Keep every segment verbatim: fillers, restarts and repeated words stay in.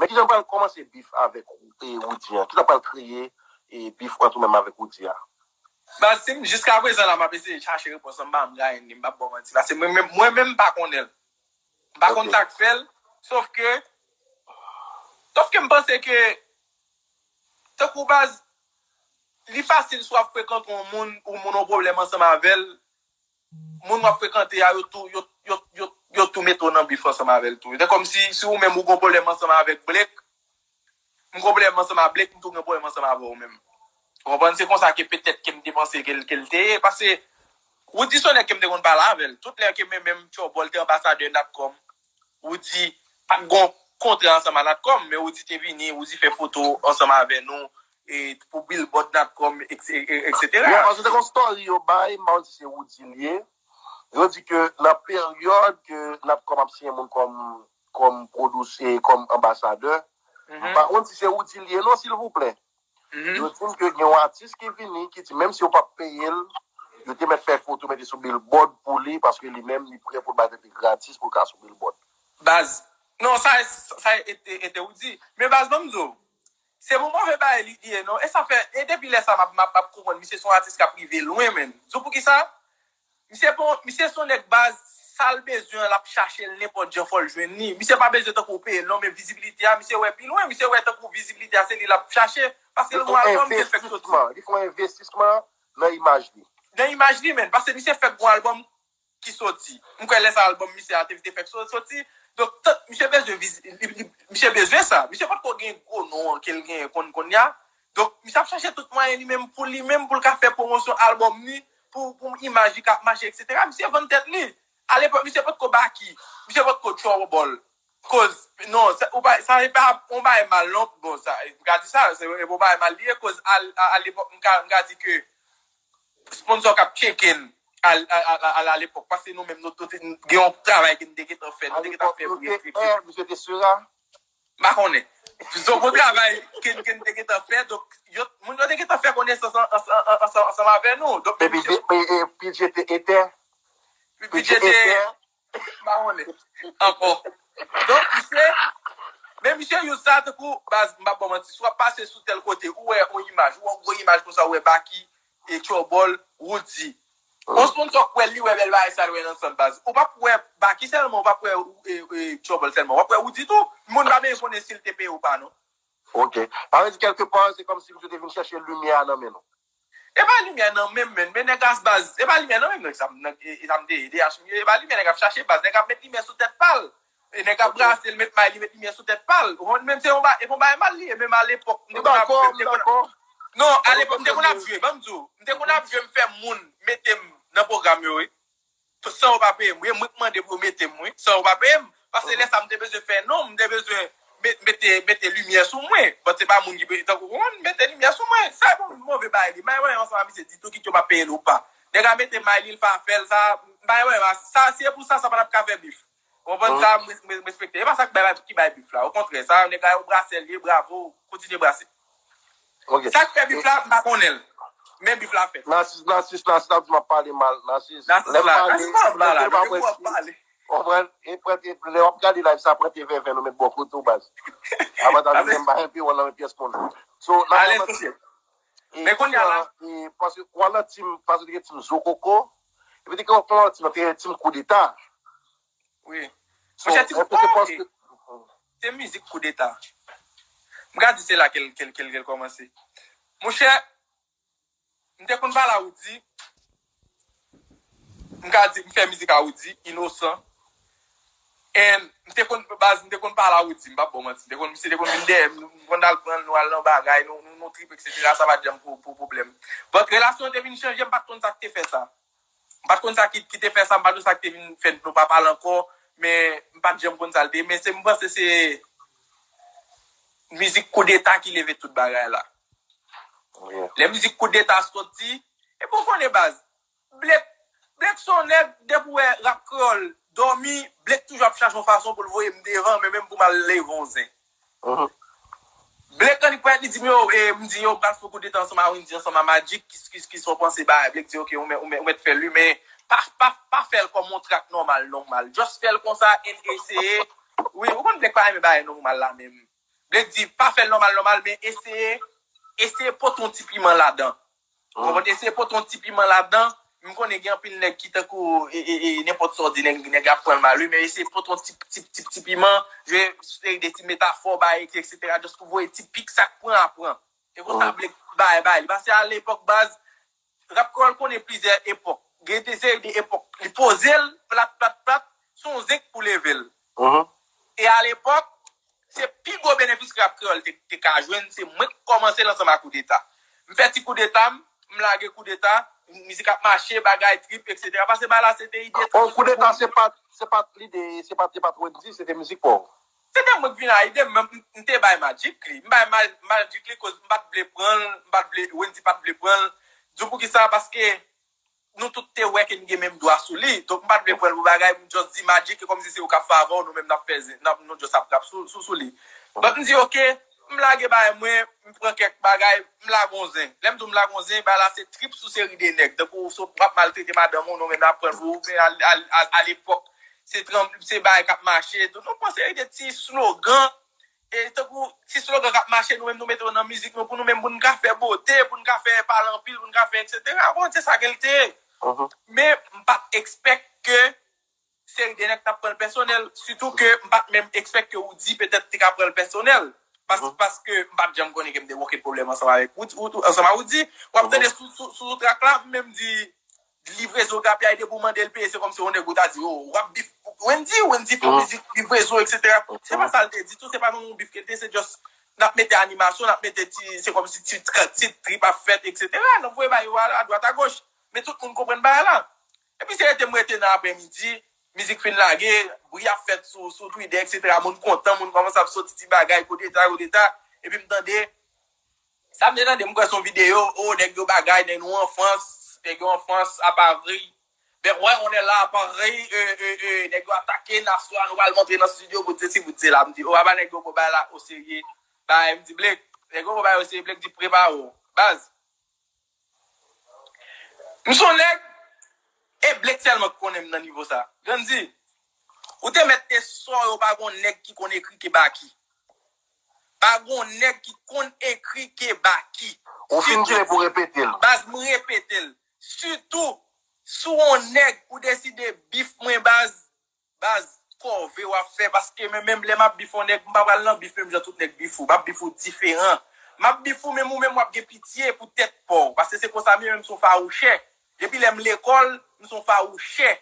Men kijan pral kòmanse bif avèk e, Roody an? Kijan pral kreye e, bif ant ou menm avèk Roody a? Baz, si m, jiska prezan la, m ap eseye chache repons lan, m pa m gaye ni, m p ap ba w manti. Paske mwen menm, mwen menm m pa konnen l. M pa konn sa k fè l. Sof ke, sof ke m panse ke, tankou baz, li fasil si w ap frekante yon moun, ou moun yon pwoblèm ansanm avè l, moun w ap frekante a, yo tou, yo, yo, yo, yo tou mete w nan bif ansanm avè l tou. Se kòmsi, si ou menm ou gon pwoblèm ansanm avèk Blake, m gon pwoblèm ansanm a Blake, m tou gen pwoblèm ansanm avè w menm. Ou konprann? Se konsa ke petèt ke m te panse ke l, ke l te ye. Paske Roody se yon nèg ke m te konn pale avè l. Tout lè ke mwen menm Tchòbòl te anbasadè Natcom, Roody pa t gon kontra ansanm a Natcom, men Roody te vini, Roody fè foto ansanm avè nou e, pou billboard Natcom, et cetera. Bon, paske te gon story yo bay, m pa konn si se Roody l ye. Yo di ke nan peryòd ke Natcom ap siyen moun kòm, kòm pwodisè, kòm anbasadè, m pa konn si se Roody l ye non, silvouplè. Yo di m ke gen yon atis ki vini, ki di menm si yo p ap peye l, yo te mèt fè foto mete sou billboard pou li, paske li menm, li prè pou l bay tèt li gratis pou l ka sou billboard. Baz. Non, sa, sa e te, e te Roody. Men baz, ban m di w, se pou move bagay li ye, non. E sa fè, e depi lè sa, m ap, m ap, m ap konprann misye se yon atis k ap rive lwen, menn. Di w poukisa? Misye bon, misye se yon nèg baz, sa l bezwen an, l ap chache l nenpòt jan fò l jwenn li. Misye pa bezwen tankou w peye l, non, men vizibilite a, misye wè pi lwen, misye wè tankou vizibilite a, se li l ap chache, paske l gon albòm ke l fèk soti. Li fè yon envestisman nan imaj li. Nan imaj li, menn, paske misye fèk gon albòm ki soti. M kwè lè sa albòm misye a te, te fèk so-, soti. Donk, tank misye bezwen viz-, li, li, misye bezwen sa. Misye potko gen gwo non an ke l genyen konn, kounye a. Donk, misye ap chache tout mwayen li menm pou li menm, pou l ka fè pwomosyon albòm li, pou, pou imaj li ka ap mache, et cetera. Misye vann tèt li. Alepòk, misye potko Baky. Misye potko Tchòbòl. Koz, non, sa, ou pa, sa e pa, on bagay mal, non. Bon, sa, m ka di sa, se, e pa on bagay mal li ye, koz, al-, a, alepòk, m ka, m ka di ke sponsò k ap tcheke n al, al, al, al alepòk. Paske nou menm, nou tout, gen yon travay ke n te gentan fè, nou te gentan fè pou yo tcheke n. Misye te sera? M pa konnen. Se yon bon travay ke, ke n te gentan fè. Donk, yo, moun yo te gentan fè konesans an, an, an, ansanm, ansanm avè nou. Donk, men Epi misye, e, e, P J te etè. P J te, m pa konnen ankò. Donk, misye, men misye use sa tankou, baz, m p ap ba w manti, si w ap pase sou tèl kote, ou wè yon imaj, ou wè yon gwo imaj konsa, ou wè Baky, e Tchòbòl, Roody. Yon sponsò k wè l, li wè bèl bagay sa, l wè nan sant, baz. Ou p ap wè Baky sèlman, ou p ap wè, e, e, Tchòbòl sèlman. W ap wè Roody tou. Moun pa menm konnen si l te peye ou pa, non. Ok. Sa vle di, kèlke pa, se kòmsi misye te vin chèche limyè a nan men nou. E pa limyè nan men m, men, men nèg a baz. E pa limyè nan men m, nèg sa, nèg, e, e sa m te ye, D H m ye, e pa limyè nèg ap chache, baz. Nèg ap met limyè sou tèt pa l. E nèg ap brase l, met may li, met limyè sou tèt pa l. Ou konprann? Menm se yon ba-, e pa yon bagay mal li ye, menm alepòk, m te konn ap jwe, m te konn ap, non, alepòk, m te konn ap jwe, ban m di w, m te konn ap jwe, m fè moun mete m nan pwogram yo, wi. San yo pa peye m, wi. E mwen k mande pou yo mete m, wi. San yo pa peye m. Paske lè sa, m te bezwen fè non, m te bezwen met-, mete, mete limyè sou mwen. Bon, se pa moun ki pe-, tankou, ou konprann, mete limyè sou mwen. Sa e bon, move bagay li. M pa gen pwoblèm ansanm ak misye ditou, kit yo pa peye l ou pa. Nèg la mete may li, l pa fè l, sa, m pa gen pwoblèm. Sa, si e pou sa, sa pa t ap ka fè bif. Ou konprann sa, m, m, m respekte. E pa sa k bay, ki bay bif la. Okontrè, sa, nèg la, yo brase l, ye, bravo, kontinye brase. Sa k fè bif la, m pa konnen l. Men bif la fèt. Nasis, Nasis, Nasis ap di m ap pale mal. Nasis, Nasis la, Nasis pa mal la, depi w ap pale. Konprann? E pran, e, lè w ap gade live sa, pran te vèvè nou met bò kote w, baz. Avantaj ou gen, m pa enpi wè nan men pyès moun. So, n ap ale, sosye. Men kounye a la, e, paske w al nan tim, paske te gen tim Zokoko, epi te gen yon lòt tim, te gen tim Koudeta. Wi. Monchè, ti, se mizik koudeta. M ka di se la ke l, ke l, ke l, ke l kòmanse. Monchè, m te konn pale a Roody. M ka di, m fè mizik a Roody, Inosan. And m te konn, baz, m te konn pale a Roody, m p ap ba w manti. M te konn, misye te konn vin dèyè m, m konn al pran l, nou al nan bagay, nou, nou, nou trip, et cetera. Sa pa t janm pou, pou pwoblèm. But relasyon an te vin chanje, m pa t konn sa k te fè sa. M pa t konn sa ki, ki te fè sa, m pa t konn sa ki te vin fè nou pa pale ankò, men m pa t janm konn sa l te ye. Men se, m panse se mizik koudeta ki leve tout bagay la. Lè mizik koudeta soti, epi w konnen baz. Blake, Blake se yon nèg, depi w wè rap kreyòl dòmi, Blake toujou ap chache yon fason pou l voye m devan, men menm pou m al leve yon zen. Blake annik pwèt, li di m yo, e, m di yo, m pral fè koudeta ansanm a Wendy, ansanm a Magic, kis, kis, kis, sa w panse bagay? Blake di, ok, ou mèt, ou mèt, ou mèt fè l, wi, men pa, pa, pa fè l kòm yon trak nòmal, nòmal. Just fè l konsa, and eseye. Wi, ou konn Blake pa renmen bagay nòmal la menm. Vle di, pa fè l nòmal, nòmal, men eseye, eseye pote yon ti piman ladan. Ou konprann? Eseye pote yon ti piman ladan. M konnen gen anpil nèg ki tankou, e, e, e, nenpòt sa w di, nèg, nèg ap pran l mal, wi, men eseye pote yon ti, ti, ti, ti piman, jwe seri de ti metafò, bay, eksetera, just pou voye ti pik sa k pran a pran. E konsa, Black bay, bay li. Paske alepòk, baz, rap kreyòl konnen plizyè epòk. Gen de seri de epòk. Li poze l, plat, plat, plat, se yon zenk pou leve l. E alepòk, se pi gwo benefis ke rap kreyòl te, te ka jwenn, se mwen k kòmanse l ansanm ak Koudeta. M fè ti koudeta m, m lage koudeta, mizik ap mache, bagay trip, eksetera. Paske bagay la se te ide. Oh, koudeta se pa, se pa lide, se pa, se pa Wendy, se te mizik pa w. Se te mwen k vin a ide m, m, m te bay Magic li. M bay Ma-, Magic li koz m pa t vle pran l, m pa t vle, Wendy pa t vle pran l. Di w poukisa? Paske nou tout te wè ke n gen menm dwa sou li. Donk, m pa t vle pran l pou bagay, m just di Magic, e kòmsi se yo k ap fè avè w, nou menm n ap fè zen, n ap, nou just ap rap sou, sou, sou li. But m di, oke, m lage bagay mwen, m pran kèk bagay, m lage yon zen. Lè m di w m lage yon zen, bagay la se trip sou seri de nèg. Tankou w sot, w ap maltrete madanm ou, nou menm n ap pran l pou ou, men al, al, al, alepòk, se tranb-, se bagay k ap mache. Donk, nou pran seri de ti slogan, e tankou ti slogan k ap mache, nou menm nou mete yo nan mizik nou, pou nou menm, pou n ka fè bote, pou n ka fè pale anpil, pou n ka fè eksetera. Bon, se sa ke l te ye. Men, m pa t expect ke seri de nèg t ap pran l pèsonèl, sitou ke m pa t menm expect ke Roody petèt te ka pran l pèsonèl. Pas-, paske m pa t janm konnen ke m te gen okenn pwoblèm ansanm avèk Roody, Roody, ansanm ak Roody. W ap tande sou, sou, sou track la, m menm di, livrezo Grapyay depi w mande l peye, se kòmsi yon nèg ou ta di, oh, w ap bif Wendy, Wendy fè mizik, livrezo, eksetera. Se pa sa l te di tou, se pa nan yon bif ke l te, se just, n ap mete animasyon, n ap mete ti, se kòmsi ti, ti trip ap fèt, eksetera. N ap voye bagay yo a, adwat agoch. Men tout moun konprann bagay la. Epi se rete m rete nan aprèmidi, mizik fin lage, bri ap fèt sou, sou Twitter, eksetera. Moun kontan, moun kòmanse ap soti ti bagay, koudeta, koudeta. Epi m tande, sa m te tande, m kwè se yon videyo, oh, nèg yo bagay, nèg nou an Frans, nèg yo an Frans, a Paris. Ben, ouais, on est là à Paris, euh, euh, euh, nèg yo atake, n a swa nou pral montre nan studio, bout sesi, bout sela. M di, oh, apa nèg yo pran bagay la oserye. Bagay, m di, Blake, nèg yo pran bagay oserye, Blake di, prepare w. Baz, m se yon nèg, e Blake sèlman k konnen m nan nivo sa. Grandy, ou te mèt te sò yo pa gon nèg ki konn ekri ke Baky. Pa gon nèg ki konn ekri ke Baky. Ou fin tire pou repete l. Baz, m repete l. Sitou, si w yon nèg, ou deside bif mwen, baz, baz, kòve w ap fè, paske men menm lè m ap bif yon nèg, m pa pral nan bif menm jan tout nèg bif ou. M ap bif ou diferan. M ap bif ou, menm ou menm w ap gen pitye pou tèt pa w. Paske se konsa m ye, menm si w fawouchè. Depi lè m lekòl, m se yon fawouchè.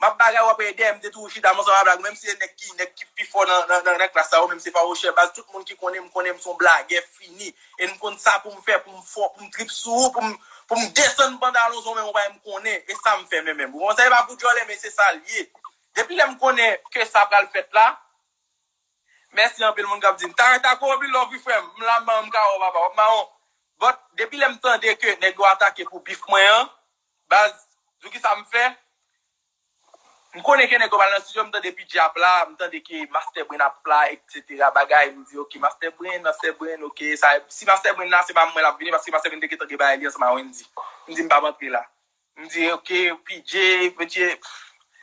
M ap bagay, w ap wè dèyè m te toujou chita, m ansanm avèk, menm si se nèg ki, nèg ki pi fò nan, nan, nan, nan klas sa yo, menm se fawouchè. Baz, tout moun ki konnen m, konnen m se yon blagè fini. E m konn sa pou m fè, pou m fò, pou m trip sou ou, pou m, pou m desann pantalon sou ou, menm ou pa menm konnen. E sa m fè menm, menm. Ou konn sa, e pa pou djòlè, men se sa l ye. Depi lè m konnen ke sa pral fèt la, mèsi anpil moun k ap di m, "Tarèt, Tako, anpil love, wi, frè m. M la, m ka wè w, papa, w ap mawon." But, depi lè m tande ke nèg yo atake pou bif mwen an, baz, di w ki sa m fè? M konnen ke nèg yo pral nan studio, m tande P J ap la, m tande ke Master Brain ap la, eksetera. Bagay, m di, "Ok, Master Brain, Master Brain, ok, sa, si Master Brain la, se pa mwen l ap vini, paske Master Brain te gentan gen bagay li ansanm a Wendy." M di, "M p ap antre la." M di, "Ok, P J, P J,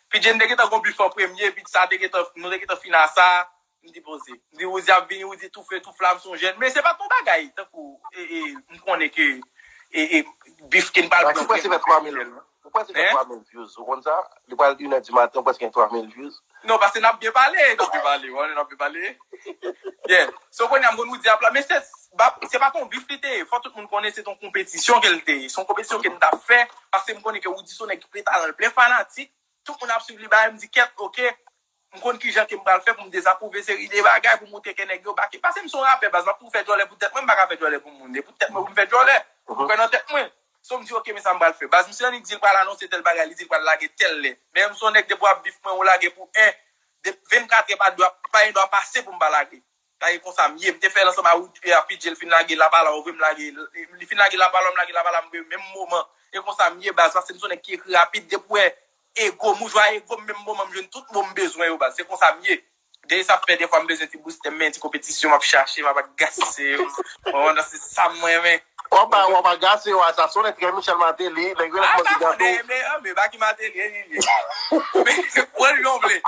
P J, n te gentan gon bif an premye, epi sa te gentan, nou te gentan fin a sa." M di, "Poze." M di, "Roody ap vini, Roody toufe, tou flam, se yon jèn." Men se pa t yon bagay, tankou, e, e, m konnen ke, e, e, bif ke n pral pran. Ou prèske fè twa mil, ou prèske fè twa mil views. Ou konn sa? Li pral inè di maten, ou prèske gen twa mil views. Non, paske n ap byen pale, n ap byen pale, w konnen n ap byen pale. Yeah. So, kounye a, m konn Roody ap la, men se, ba, se pa t yon bif li te ye. Fò tout moun konnen se t yon konpetisyon ke l te ye. Se yon konpetisyon ke n t ap fè, paske m konnen ke Roody se yon nèg ki plen talan, l plen fanatik. Tout moun ap swiv li, bagay, m di, "Kèt, ok." M konn kijan ke m pral fè pou m dezapwouve seri de bagay, pou montre ke nèg yo bake. Paske m se yon rapè, baz, m ap tou fè djòlè pou tèt mwen, m pa ka fè djòlè pou moun. E pou tèt mwen, pou m fè djòlè. M kwè nan tèt mwen. So, m di, "Ok, men sa m pral fè." Baz, misye annik di l pral anonse tèl bagay, li di l pral lage tèl lè. Men m se yon nèg depi w ap bif mwen, ou lage pou en, de, vennkatrè pa dwa, pa gen dwa pase pou m pa lage. Sa e konsa m ye. M te fè l ansanm a Wood, e, a P J, l fin lage Lapala, ou vre m lage, li fin lage Lapala, m lage Lapala, m vre menm moman. E konsa m ye, baz, paske m se yon nèg ki ekri rapid, depi w wè ego m, ou jwe a ego m, menm moman m jwenn tout mo m bezwen yo, baz. Se konsa m ye. Dèyè sa fè defwa m bezwen ti booster m, men ti konpetisyon m ap chache, m ap agase yo. Bon, nan se sa m renmen. W ap, w ap agase yo, a, sa sonnen trè Michel Martelly, nèg yo ap manje gato. A, ta konnen, men, men, Baky Martelly, e, li, li. Men, pran l jan w vle.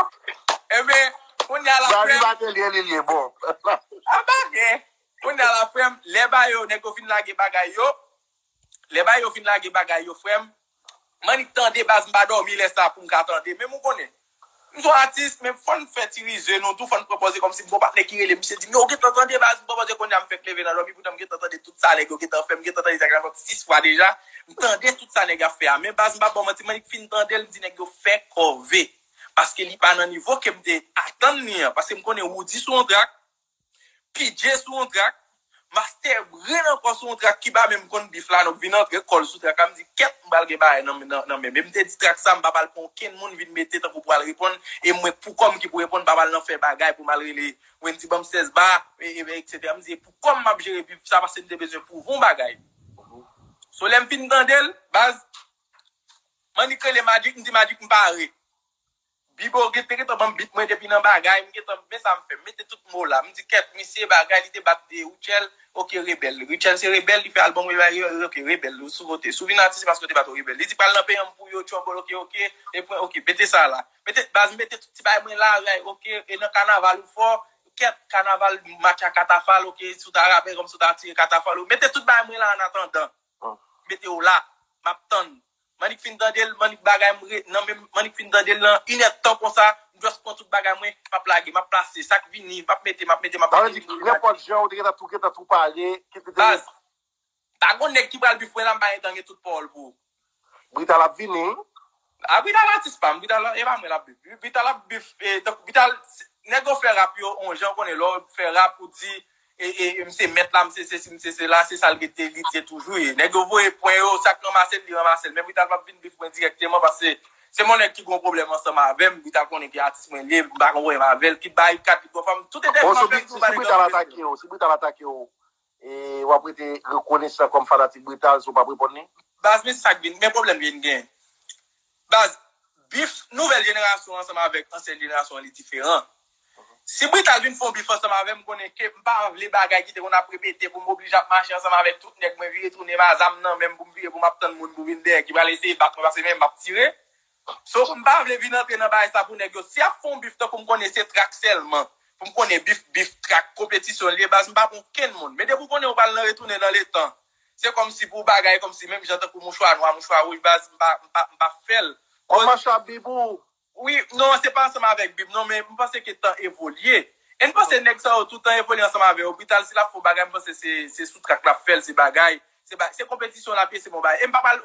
Enben, kounye a la, Baky Martelly, e, li, li, bon. A, Baky, Frè m, lè ba yo, nèg yo fin lage bagay yo, lè ba yo fin lage bagay yo, frè m, m annik tande baz, m pa dòmi lè sa pou m ka tande. Men ou konnen, m se yon atis, men fò n fè ti rize nou tou, fò n pran pòze kòmsi m gon patnè ki rele, misye di m, yo, gentan tande baz, m pran pòze kounye a m fèk leve nan dòmi, poutan m gentan tande tout sa nèg yo gentan fè, m gentan tande sa sis fwa deja, m tande tout sa nèg ap fè a. Men baz, m pa ba w manti, m annik fin tande l, m di nèg yo fè kòve. Paske li pa nan nivo ke m te atann li an. Paske m konnen Roody sou yon trak, P J sou yon trak, Master Brain ankò sou yon trak ki pa menm konn bif la, donk vin antre kò l sou trak la, m di, kèt, m pral gen bagay nan, nan, nan men m. E m te di trak sa, m pa pral pran okenn moun vin mete tankou pral reponn, e mwen pou kò m ki pou reponn, m pa pral nan fè bagay pou m al rele Wendy ban m sèz ba, e, e, etsetera. M di, e pou kò m m ap jere bif sa, paske m te bezwen pwouve yon bagay. So, lè m fin tande l, baz, m annik rele Magic, m di, Magic, m pare. Bibo gen te gentan ban m bit mwen depi nan bagay, m gentan, men sa m fè, m mete tout mo la. M di, kèt, misye bagay, li te bat e Rutshelle, oke, rebèl. Rutshelle se rebèl, li fè album rebèl, oke, rebèl, ou sou kote. Si w vin atis, se paske w te bat yon rebèl. Li di, pral nan peyè m pou yo, Trouble, oke, oke, e pwen, oke, mete sa la. Mete, baz, m mete tout ti bagay mwen la, oke, e nan kanaval ou fò, kèt, kanaval, match a katafal, oke, si w ta rapè kòm si w ta tire katafal, ou mete tout bagay mwen la an atandan. Mete yo la, m ap tann. M annik fin tande l, m annik bagay m re, nan menm, m annik fin tande l nan inèdtan konsa, m just pran tout bagay mwen, m ap lage, m ap plase, sa k vini, m ap mete, m ap mete, m ap mete, m ap mete. Sa vle di, nenpòt jan ou te gentan tou, gentan tou pare, kit li te. Baz, pa gon nèg ki pral bif mwen la, m pa gentan gen tout pawòl pou ou. Brital ap vini. A, Brital atis pa m, Brital, e pa mwen l ap bif. Brital ap bif, e, tank, Brital, nèg yo fè rap yo, on jan konnen, lè w fè rap, ou di, e, e, e, m se mèt la, m se sesi, m se sela, se sa l rete, li te toujou ye. Nèg yo voye pwen yo, sa k ranmase l, li ranmase l. Men Brital p ap vin bif mwen dirèkteman, paske se yon nèg ki gon pwoblèm ansanm avè m, Brital konnen ki atis mwen li ye, m pa gon pwoblèm avè l, kit bay kat, kit gon fanm, tout e de fanm, menm si Brital atake w, si Brital atake w, e w ap rete rekonesan kòm fanatik Brital si w p ap reponn li? Baz, men se sa k vin, men pwoblèm vin gen. Baz, bif nouvèl jenerasyon ansanm avèk ansyen jenerasyon an, li diferan. Si Brital vin fè yon bif ansanm avè m, konnen ke m pa vle bagay ki te konn ap repete pou m oblije ap mache ansanm avèk tout nèg mwen, vire tounen, ma zam nan men m pou m vire pou m ap tann moun pou vin dèyè, ki pral eseye bat mwen, paske men m ap tire. So, m pa vle vin antre nan bagay sa pou nèg yo. Si y ap fè yon bif, tankou m konnen se trak sèlman, pou m konnen bif, bif, trak, konpetisyon li ye, baz, m pa pran okenn moun. Men depi w konnen w pral nan retounen nan letan, se kòmsi pou bagay, kòmsi menm jan tankou mouchwa nwa, mouchwa wouj, baz, m pa, m pa, m pa fè l. Kòm mach ap bib ou? Wi, non, se pa ansanm avèk bib, non, men m panse ke tan evolye. E m panse nèg sa yo, tout tan evolye ansanm avè yo. Brital, si l ap fè yon bagay, m panse se, se sou trak l ap fè l, se bagay, se ba-, se konpetisyon l ap ye, se bon bagay. E m pa pral